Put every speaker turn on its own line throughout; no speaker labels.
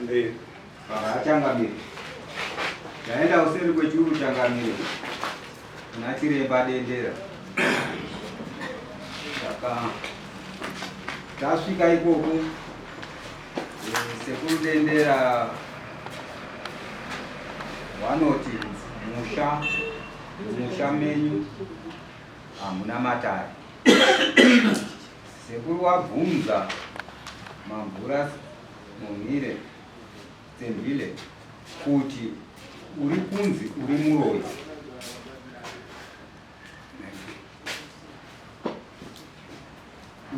Pamberi. Changamire. Taenda kuseri kwechuru changamire. Kuna chiremba Dendera. Saka tasvika ikoko sekuru Dendera vanoti musha musha menyu hamuna matare. Sekuru wabvunza Mamvura Mumire Tsembile kuti uri kunzi uri muroyi.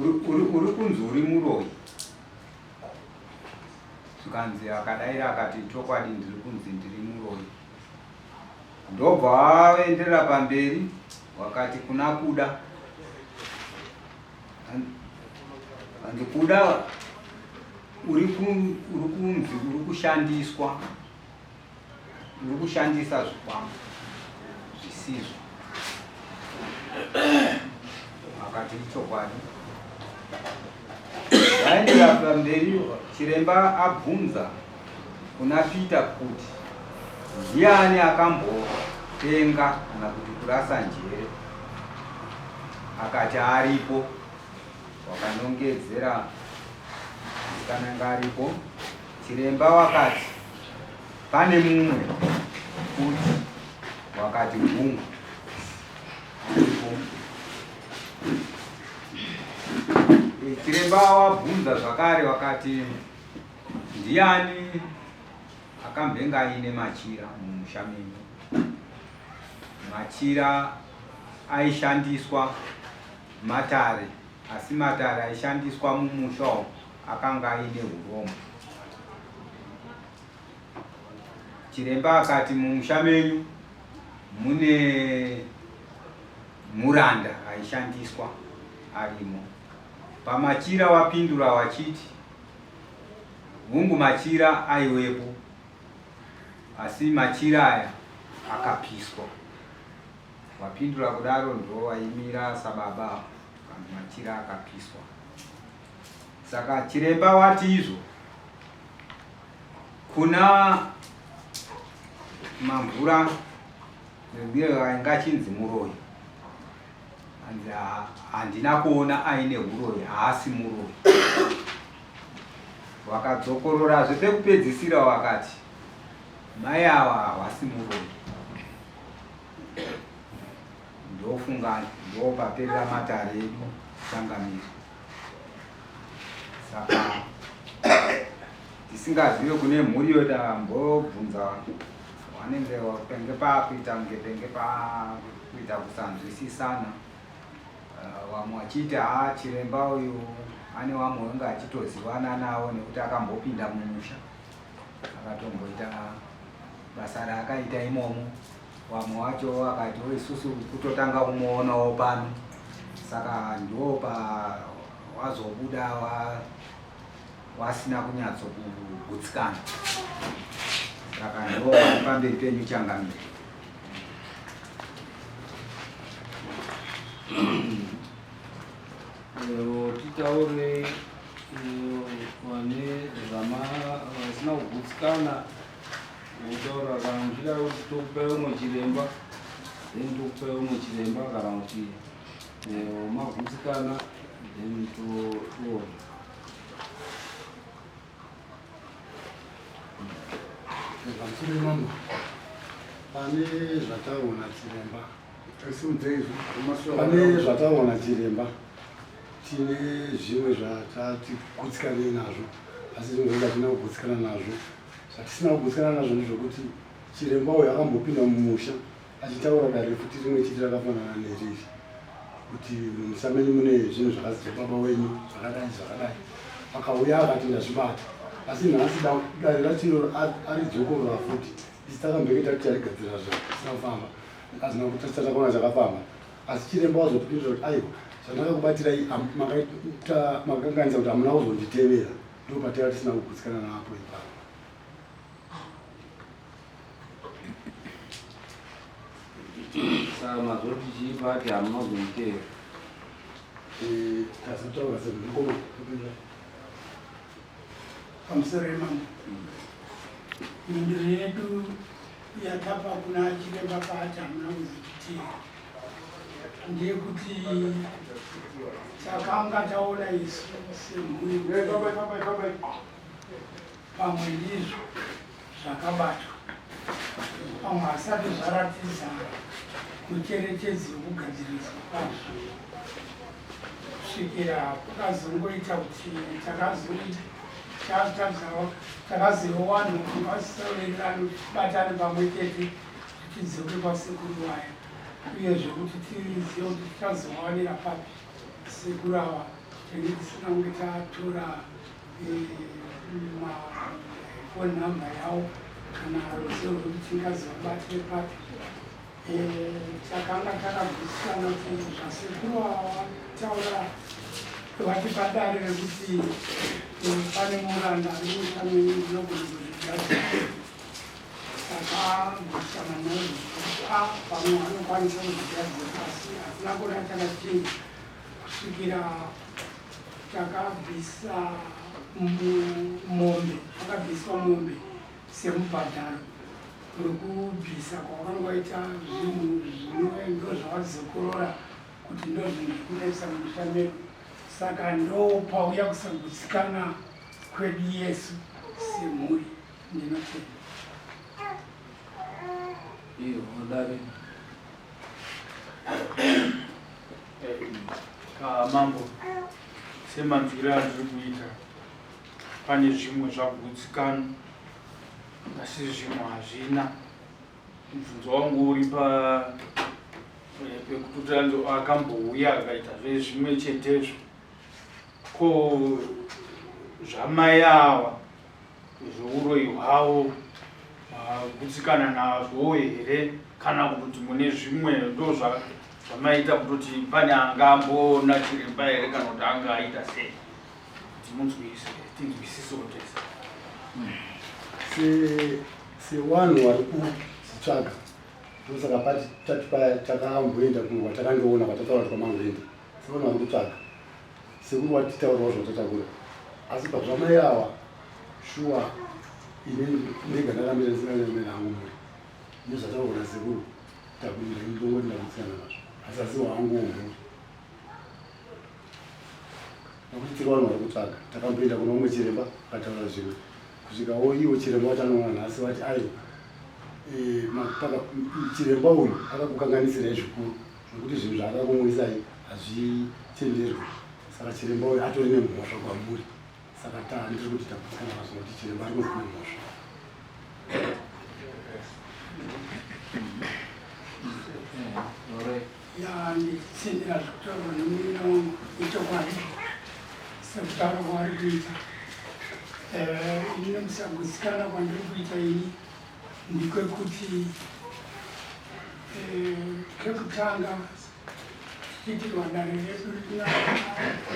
Uri kunzi uri muroyi. Zvikanzi akadaira akati chokwadi ndiri kunzi ndiri muroyi. Ndobva waenderera pamberi wakati kuna Kuda. Hanzi Kuda uri kunzi uri kushandiswa uri kushandisa zvikwambo zvisizvo. Akati ichokwadi. Vaendera pamberi chiremba abvunza kuna Peter kuti ndiani akambotenga kana kuti kurasa njere akati aripo wakanongedzera musikana aripo chiremba wakati pane mumwe futi wakati hungu aripo chiremba wabvunza zvakare wakati Ndiani akambenge aine machira mumusha menyu? Machira aishandiswa matare, asi matare aishandiswa mumusha umu akanga aine urombo. Chiremba akati mumusha menyu mune muranda aishandiswa arimo. Pamachira wapindura wachiti Hungu machira aiwepo asi machira aya akapiswa. Wapindura kudaro ndo waimira sababa kanzi machira akapiswa. Saka chiremba wati izvo kuna Mamvura ndiye ainge achinzi muroyi. Hanzi handina kuona aine huroyi haasi muroyi. Wakadzokororazve pekupedzisira wakati mai ava havasi muroyi. Ndofunga ndopaperera matare edu changamire. Saka tisingazive kune mhuri yotambobvunza vanenge penge pakuita kunge penge pakuita kusanzwisisana eh, vamwe vachiti haa chiremba uyu ane vamwe vange achitozivana navo nekuti akambopinda mumusha akatomboita basa raakaita imomo vamwe wacho vakati oh, isusu kutotanga kumuonawo pano saka ndo pa wazobuda wa wasina kunyatso kugutsikana saka ndo pamberi penyu changamire.
Titaure vane zvama vasina kugutsikana votaura kana muchida kuti tokupai umwe chiremba then tokupai umwe chiremba kana kuti magutsikana then toona.
Pamusoro mambo pane zvataona chiremba pane zvataona chiremba tine zvimwe zvatati gutsikanei nazvo asi zvimwe zvacho hatina kugutsikana nazvo zvatisina kugutsikana nazvo ndezvekuti chiremba uyu akambopinda mumusha achitaura dare futi rimwe chete rakafanana neriri kuti mumusha menyu mune zvinhu zvakazi zvababa wenyu zvakadai zvakadai akauya akati ndazvibata asi nhasi dare rachiro aridzokorora futi isi takambenge tati tarigadzira zvisina kufamba azina kuti takaona chakafamba asi chiremba wazotipindura kuti aiwa zvandakakubatirai makaita makanganisa kuti hamuna kuzonditevera ndopataiva tisina kugutsikana napo ipapo.
Saka mazoti chii pati hamuna kuzonditevera?
Eh, tazotaura semukoma.
Pamusoro yemambo, mhinduro yedu yatapa kuna chiremba paati hamuna kuzvitira ndeyekuti takanga taona isu semhuri pamwe ndizvo zvakabatwa, pamwe hasati zvaratidza mucherechedzo wekugadziriswa kwazvo, kusvikira kwakazongoita kuti takaziva vanhu vasawirirani tibatane pamwe chete tidzoke kwasekuru vaya, uyezve kuti tizive kuti tichazovawanira papi sekuru ava. Tenge tisina kunge tatora mafoni number yavo kana ruzivo rwekuti tingazovabatire papi. Takanga takagutsikana kuti zvasekuru ava vataura vati padare rekuti pane muranda ari musha menyu ndinogona kuzvigadzira, takagutsikana nazvo kuti a pamwe vanokwanisa kuzvigadzira, asi hatina kuona chakachinja kusvikira takabvisa mombe. Takabviswa mombe semubhadharo wekubvisa kwawakangoita zvinhu zvinove ndo zvavadzokorora kuti ndo zvinhu zvikunetsa mumusha medu. Saka ndo pauya kusagutsikana kwedu yesu semhuri. Ndinotenda.
Iyo dare.
Mambo, semanzwiro andiri kuita, pane zvimwe zvagutsikana asi zvimwe hazvina. Mubvunzo wangu uri pa pekuti anzo akambouya akaita zvezvimwe chetezvo, ko zvamai ava zveuroyi hwavo magutsikana nazvo here, kana kuti mune zvimwe ndo zvamaita kutoti pane angamboona chiremba here, kana kuti anga aita sei, kuti munzwise tinzwisisewo tese?
Sevanhu vari kuzvitsvaga, ndosaka pati tati paya takamboenda kwatakandoona kwatataura kuti kwaMangwende. Sevanhu vari kutsvaga, sekuru watitaurawo zvatatakura, asi pazvamai ava, shuwa ini ndega ndakamira ndisinganamira hangu mhuri nezvataurwa nasekuru. Ndongoti ndakutsikana nazvo, asi asi wangu mhuri, nekuti tiri vanhu vari kutsvaga. Takamboenda kuno umwe chiremba akataura zvimwe, kusvikawo iwo chiremba watanoona nhasi vati aiwa, chiremba uyu akakukanganisirai zvikuru nekuti zvinhu zvaakakumwisai hazvitenderwi. Saka chiremba uyu atori nemhosva kwamuri. Saka ndiri kuti takutsikana nazvo kuti chiremba ari kunzi nemhosva.
Ya, nditsinira zvekutaurwa nemunin'ina wangu. Ichokwadi sekutaura kwaari kuita. Ini nemusagutsikana kwandiri kuita ini ndekwekuti kekutanga tichiitirwa dare redu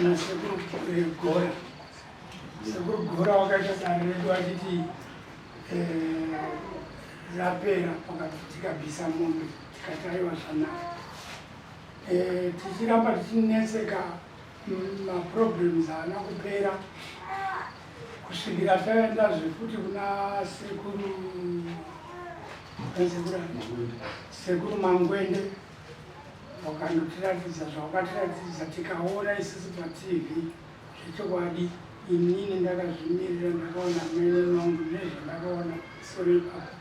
nasekuru Gora, sekuru Gora wakaita dare redu achiti rapera pakati tikabvisa mombe, tikati aiwa, zvanaka. Tichiramba tichinetseka, maproblems haana kupera kusvikira taendazve futi kuna sekuru sekuru Mangwende, wakandotiratidza zvawakatiratidza, tikaona isusu paTV. Zvechokwadi inini ndakazvimirira, ndakaona mene mangu nezvandakaona soro ipapo.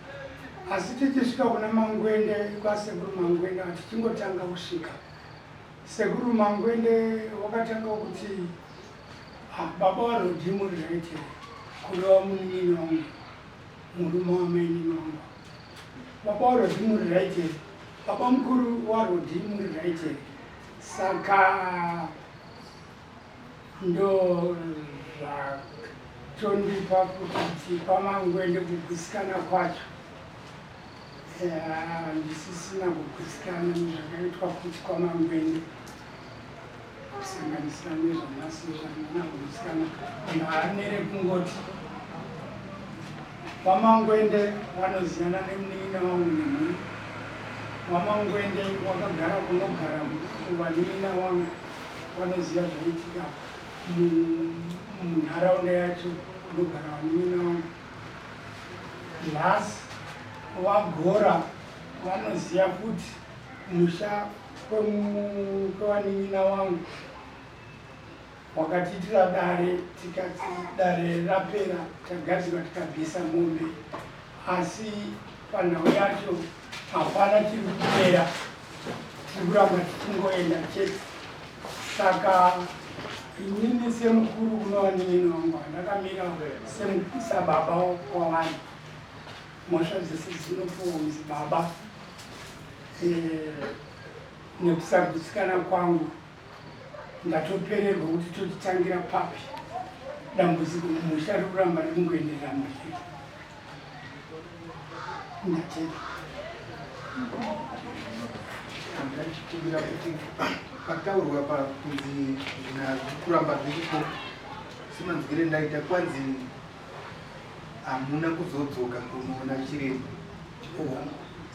Asi tichisvika kuna Mangwende, kwasekuru Mangwende, tichingotanga kusvika, sekuru Mangwende wakatanga kuti, "Ah, baba vaRodhi muri right here?" Kureva munin'ina wangu, murume wamainini wangu. "Baba vaRodhi muri right here? Baba mukuru waRodhi muri right here?" Saka ndo zvatondipa kuti kwaMangwende kugutsikana kwacho handisisina kugutsikana nezvakaitwa futi kwaMangwende, kusanganisira nezvanhasi zvandina kugutsikana. Ndaanere kungoti vaMangwende vanoziyana nemunin'ina wangu nemhuri. VaMangwende wakagara kunogara vanin'ina wangu, vanoziva zvaitika. Munharaunda yacho kunogara vanin'ina vangu. Nhasi vagora vanoziva kuti musha kwevanin'ina vangu wakatiitira dare, tikati dare rapera tagadzirwa tikabvisa mombe, asi panhau yacho hapana chiri kupera, tiri kuramba tichingoenda chete. Saka inini semukuru kuno vanin'ina vangu handakamira sababa wavanhu, mhosva dzese dzinopuwa kunzi baba. Nekusagutsikana kwangu ndatopererwa kuti tochitangira papi. Dambudziko mumusha riri kuramba riri kungoenderera mberi. Ndatenda.
Ndachikumbira kuti pataurwa pa kunzi zvinhu kuramba zviripo, semanzwire ndaita kwanzi hamuna kuzodzoka kunoona chiremba,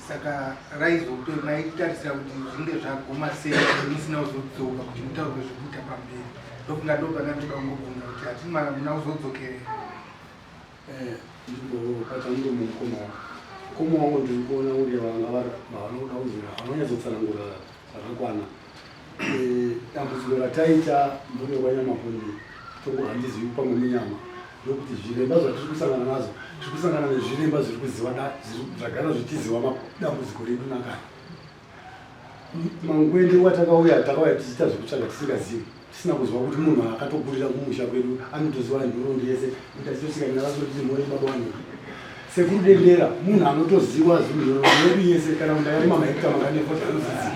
saka raizope maitarisira kuti zvinge zvaguma sei musina kuzodzoka kuti mutaurwe zvekuita pamberi? Ndofunga ndopanga ndoda kungobvunza kuti hati muna kuzodzokerera.
Ndikubata muromo mukoma wangu. Mukoma wangu ndiri kuona kunge vanga vanoda kunzi vanonyatsotsanangura zvakakwana. Dambudziko rataita mhuri yekwanyamaponde, tongo handizivi pamwe munyama, ndokuti zviremba zvatiri kusangana nazvo, tiri kusangana nezviremba zviri kuziva zvagara zvichiziva dambudziko redu nakare. Mangwende watakauya, takauya tichiita zvekutsvaga tisingazivi, tisina kuziva kuti munhu akatokurira kumusha kwedu anotoziva nhoroondo yese, kuti achitosvika ndinavasoti mhuri baba wangu Sekuru Dendera munhu anotoziva zvinhu nhoroondo yedu yese. Kana kuti ndakarima mahekita mangani efodya anoziziva,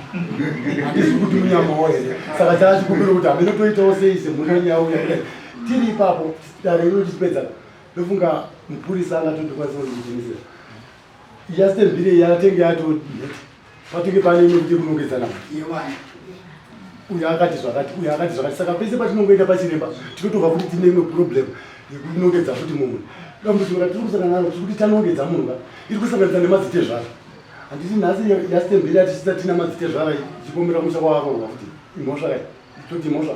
handizivi kuti munyamawo here. Saka chaachikumbira kuti hamene toitawo sei semhuri yenyauya kudai tiri ipapo dare iro tichipedza, ndofunga mupurisa angatondikwanisa kundichimisira yasitembire yatenge yatonhete patenge pane imwe kuti kunongedzana, uyu akati zvakati, uyu akati zvakati. Saka pese patinongoenda pachiremba tinotobva kuti tine imwe problem yekunongedza futi mumwe. Dambudziko ratiri kusangana naro, tiri kuti tanongedza munhu ka, iri kusanganisa nemadzitezvara. Handiti nhasi yasitembere yatichisa tina madzitezvara ichipomera musha kwavaroorwa futi imhosva kai, toti imhosva.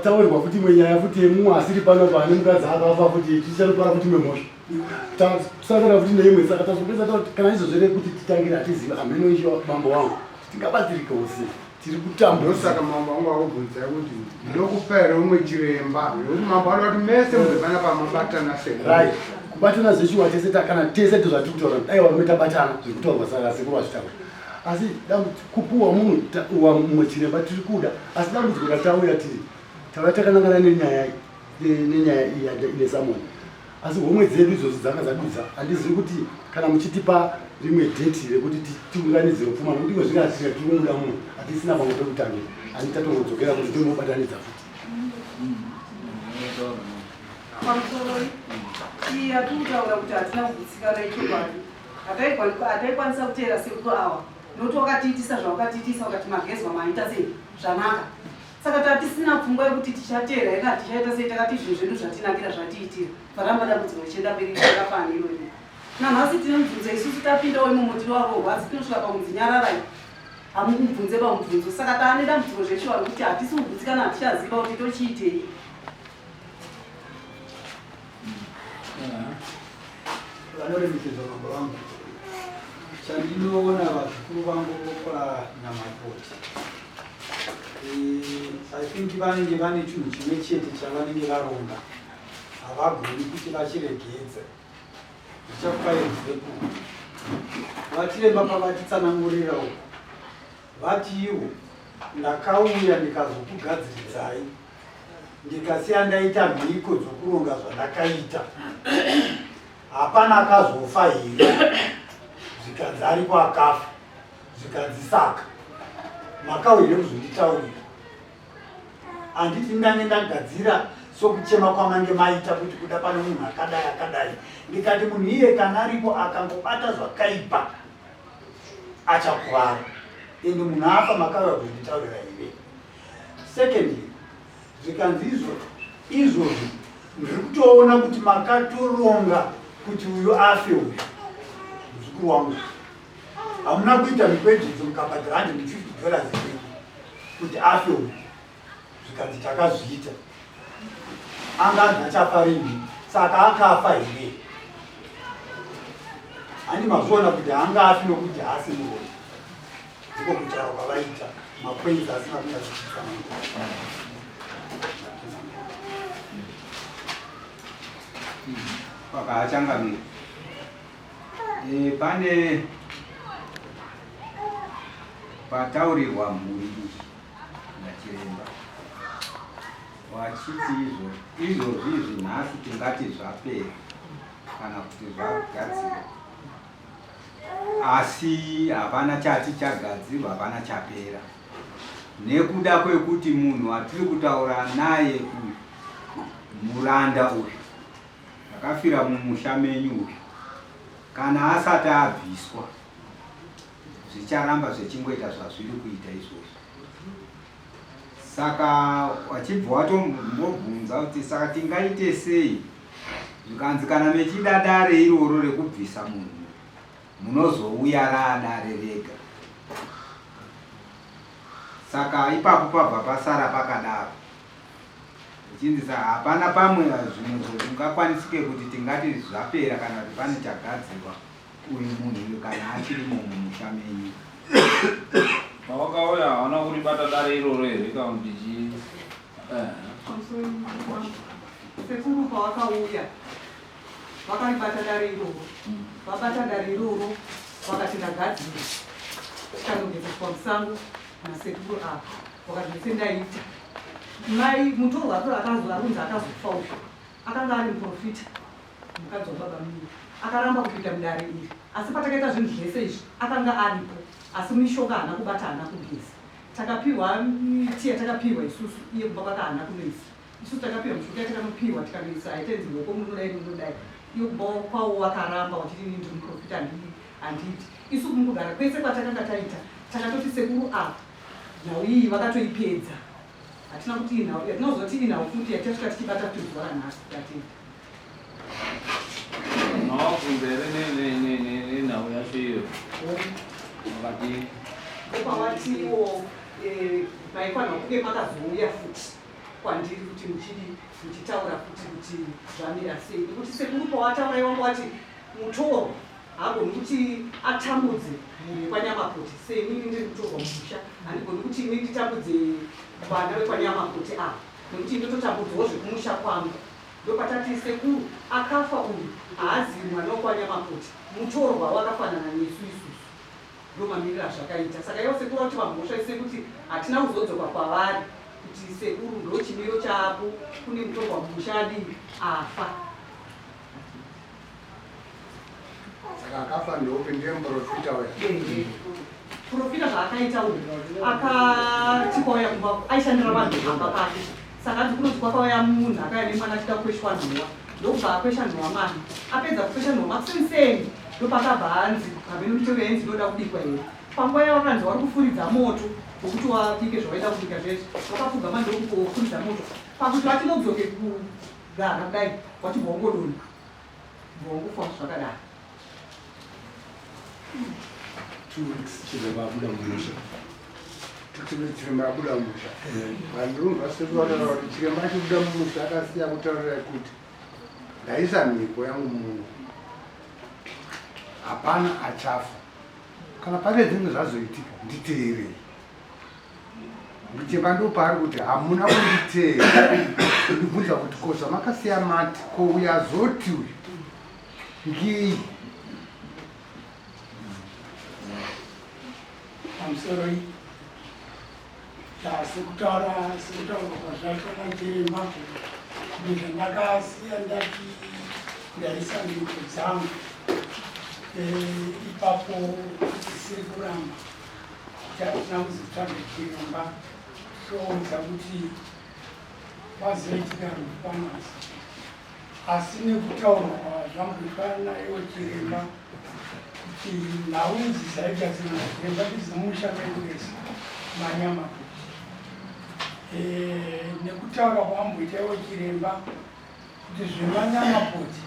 Taurirwa futi imwe nyaya futi yemumwe asiri pano pane mukadzi akafa futi, tichanopara futi imwe mhosva, tasangana futi neimwe. Saka tazopedza kana izvozvo rekuti titangire hatizivi. Hameno isho mambo wangu, tingabatsirikewo sei? Tiri kutambura.
Ndosaka mambo wangu akubvunzai kuti ndokupa here umwe chiremba, nekuti mambo anoda kuti mese muzopana pamabatana sei.
Right, kubatana zveshuwa tese kana tese ndozvatiri kutaura, dai varume tabatana zviri kutaurwa. Saka sekuru vachitaura, asi kupuwa munhu mumwe chiremba tiri kuda, asi dambudziko ratauya tiri tauya takanangana nenyaya iyi ine samoni, asi homwe dzedu idzodzo dzanga dzadudza. Handizivi kuti kana muchitipa rimwe date rekuti tiunganidzire pfuma, nokuti imwe zvinge hatiri kumuda mumwe, hatisina pamwe pekutangira, handi tatongodzokera kuti tonobatanidza futi.
Pamusoroi, iyi yatiri kutaura kuti hatina kugutsikana ichokwadi. Hataikwanisa kuteera sekuru awa, nokuti wakatiitisa zvawakatiitisa, ukati magezwa maita sei zvanaka. Saka tatisina pfungwa yekuti tichateera here kana tichaita sei. Takati zvinhu zvedu zvatinakira zvatiitira, varamba dambudziko richienda mberi rakafanira iroiro. Nanhasi tine mubvunzo isusu, tapindawo imomo tiri varohwa, asi tinosvika pakunzi nyararai, hamumubvunze pamubvunzo. Saka taane dambudziko zveshuwa rekuti hatisi kugutsikana, hatichaziva kuti tochiitei.
Vanoremekedzwa mambo vangu, chandinoona vazukuru vangu vokwaNyamapoti, I think vanenge vane chinhu chimwe chete chavanenge varonga, havagoni kuti vachiregedze. Ndichakupai example. Vachiremba pavatitsanangurira uku, vati iwo ndakauya ndikazokugadziridzai, ndikasiya ndaita mhiko dzokuronga zvandakaita. Hapana akazofa here? Zvikanzi ariko akafa. Zvikanzi saka makauya kuzonditaurira, handiti ndange ndagadzira sokuchema kwamange maita kuti kuda pane munhu akadai akadai. Ndikati munhu iye kana aripo akangobata zvakaipa achakuvara, ende munhu afa makauya kuzonditaurira here? Secondly, zvikanzi izvozvo ndiri kutoona kuti makatoronga kuti uyu afe, uyu muzukuru wangu. Hamuna kuita mikwedzidzo mukabhadhara $150 here kuti afe uyu?
Zvikanzi takazviita. Anga anzi achafa rini? Saka akafa here? Handi mazviona kuti haangafi nokuti haasi muroyi. Ndiko kutaura kwavaita makwenzi asina kunyatsokuitsanangura.
Pakachangamira e, pane pataurirwa mhuri iyi nachiremba wachiti izvo izvozvi izvi nhasi tingati zvapera kana kuti zvagadzirwa asi hapana chati chagadzirwa hapana chapera nekuda kwekuti munhu watiri kutaura naye uyu muranda uyu akafira mumusha menyu uyu kana asati abviswa zvicharamba zvichingoita zvazviri kuita izvozvi saka wachibva watombobvunza kuti saka tingaite sei zvikanzi kana mechida dare iroro rekubvisa munhu munozouya raadare rega saka ipapo pabva pasara pakadaro zvichinzi saka hapana pamwe zvimwe zvingakwanisike kuti tingati zvapera kana kuti pane chagadzirwa uyu munhu uyu kana achirimo mumusha menyu.
Pawakauya hauna kuribata dare iroro here kana kuti chii? Eh.
Sekuru pawakauya vakaribata dare iroro, vabata dare iroro vakati ndagadzira tikanogezeswa musango nasekuru ava vakati ndese ndaita mai mutorwa akazo arunzi akazofa uyu akanga ari muprofita Mukadzi wababa Mimi akaramba kupinda mudare iri asi patakaita zvinhu zvese izvi akanga aripo asi mishonga haana kubata haana kugeza. Takapihwa miti yatakapihwa isusu iye kumba kwake haana kunoisa. Isusu takapihwa mishonga yatakanopiwa tikanoisa haitenzi ruoko munodai munodai. Iye kumba kwavo vakaramba vachiti ini ndiri muprofita handiiti. Isu mukugara kwese kwatakanga taita takatoti sekuru ava nhau iyi vakatoipedza. Hatina kuti inhau hatina kuzoti inhau futi yatichasvika tichibata futi zuva ranhasi tatenda.
Mawabvunza here nenhau yacho iyo? Wakati
pawatiwo eh, maifanira kunge makazouya futi kwandiri kuti muchidi muchitaura futi kuti zvamira sei nekuti sekuru pawataura iwangu wati mutorwa haagoni kuti atambudze mhuri yekwanyamakuti seinini ndiri kutorwa mumusha handigoni kuti ini nditambudze vana vekwanyamakuti ava nekuti ndototambudzwawo zvekumusha kwangu Ndopatati sekuru akafa uyu haazi mwana wekwaNyamakuti mutorwa wakafanana nesu isusu ndomamiriro azvakaita saka ivo sekuru vati vamhosva ise kuti hatina kuzodzoka kwavari kuti sekuru ndochimiro chaapo kune mutorwa mumusha adii afa.
Saka akafa ndeupi ndiye muprofita uya?
Ehe. Profita zvaakaita uyu akati kwauya kumba aishandira vanhu pamba pake saka anzi kunoti kwakauya munhu akauya nemwana achida kukweshwa nhowa ndokubva akwesha nhowa mwana apedza kukwesha nhowa makuseniseni ndopakabva anzi hameno mitoro yainzi inoda kubikwa here panguva yawakanzi wari kufuridza moto wekuti wabike zvawaida kubika zvezvi wakapfugama ndokufuridza moto pakuti vatinodzoke kugara kudai wachibva wangodonha Ndongofa zvakadaro.
2 weeks chiremba abuda mumusha. 2 weeks chiremba abuda mumusha. Vandinonzwa sekuru vataura kuti chiremba achibuda mumusha akasiya kutaurira kuti ndaisa mhiko yangu muno. Hapana achafa. Kana pane zvimwe zvazoitika nditeerei. Muchemba ndopaari kuti hamuna kunditeera kundibvunza kuti ko zvamakasiya mati ko uyo azoti uyu ngii
pamusoro sekutaura sekutaurwa kwazvaitwa nachiremba kuti zvandakasiya ndati ndaisa mhiko dzangu eh, ipapo isiri kuramba Chatina kuzotsvaga chiremba toudza kuti kwazoitika rufu panasi asi nekutaurwa zvamboitwa naiwo chiremba kuti nhau idzi dzaita chiremba tizimusha medu ese manyama kuti eh, nekutaura kwamboita iwo chiremba kuti zvemanyama kuti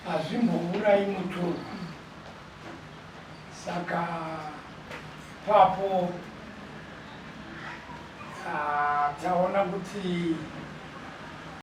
hazvimbourayi mutorwa Saka ipapo Ah, taona kuti